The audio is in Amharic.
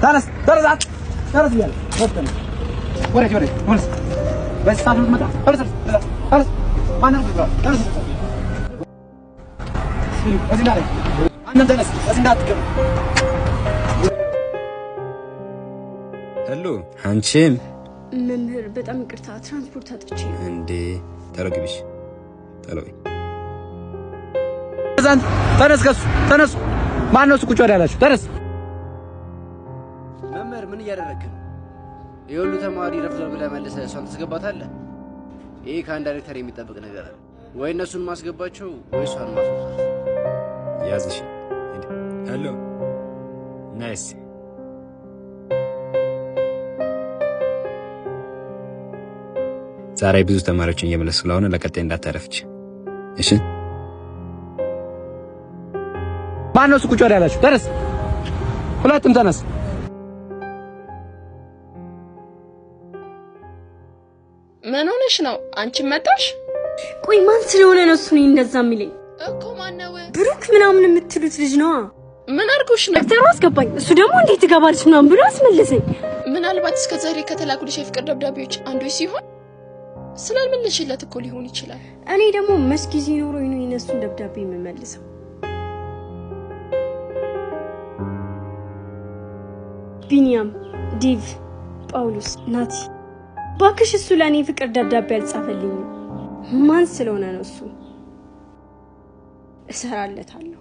ተነስ ተነስ ተነስ እያለ ተነስ ወሬ ወሬ ተነስ። በዚህ ሰዓት የምትመጣ ተነስ ተነስ ተነስ። ማነው ተነስ እዚህ እንዳለ አንተም ተነስ እዚህ እንዳትገባ። ሄሎ አንቺም መምህር በጣም ይቅርታ ትራንስፖርት አጥቼ ነው። እንዴ ተረግብሽ ተለው ተነስ ከሱ ተነሱ። ማነው እሱ ቁጭ ወደ ያላችሁ? ተነስ። መምህር ምን እያደረግህ ነው? የሁሉ ተማሪ ረፍዷል ብለህ መልሰህ እሷን ታስገባታለህ? ይሄ ከአንድ ዳይሬክተር የሚጠበቅ ነገር አለ ወይ? እነሱን ማስገባቸው ወይ እሷን ማስወጣት። ያዝሽ። ሄሎ ናይስ። ዛሬ ብዙ ተማሪዎችን እየመለስኩ ስለሆነ ለቀጣይ እንዳታረፍች እሺ። ማነው እሱ ቁጭ ወደ ያላችሁ? ተነስ። ሁለቱም ተነስ። ምን ሆነሽ ነው? አንቺም መጣሽ? ቆይ ማን ስለሆነ ነው እሱ እኔን እንደዛ የሚለኝ? እኮ ማነው? ብሩክ ምናምን የምትሉት ልጅ ነዋ። ምን አድርጎሽ ነው? ዶክተሩ አስገባኝ። እሱ ደግሞ እንዴት ትገባለች ምናምን ብሎ አስመለሰኝ። ምናልባት እስከ ዛሬ ከተላኩልሽ የፍቅር ደብዳቤዎች አንዱ ሲሆን ስላልመለሽለት እኮ ሊሆን ይችላል። እኔ ደግሞ መች ጊዜ ኖሮኝ ነው የነሱን ደብዳቤ የምመልሰው? ቢኒያም፣ ዴቭ፣ ጳውሎስ፣ ናቲ ባክሽ፣ እሱ ለእኔ ፍቅር ደብዳቤ አልጻፈልኝም። ማን ስለሆነ ነው እሱ? እሰራለታለሁ።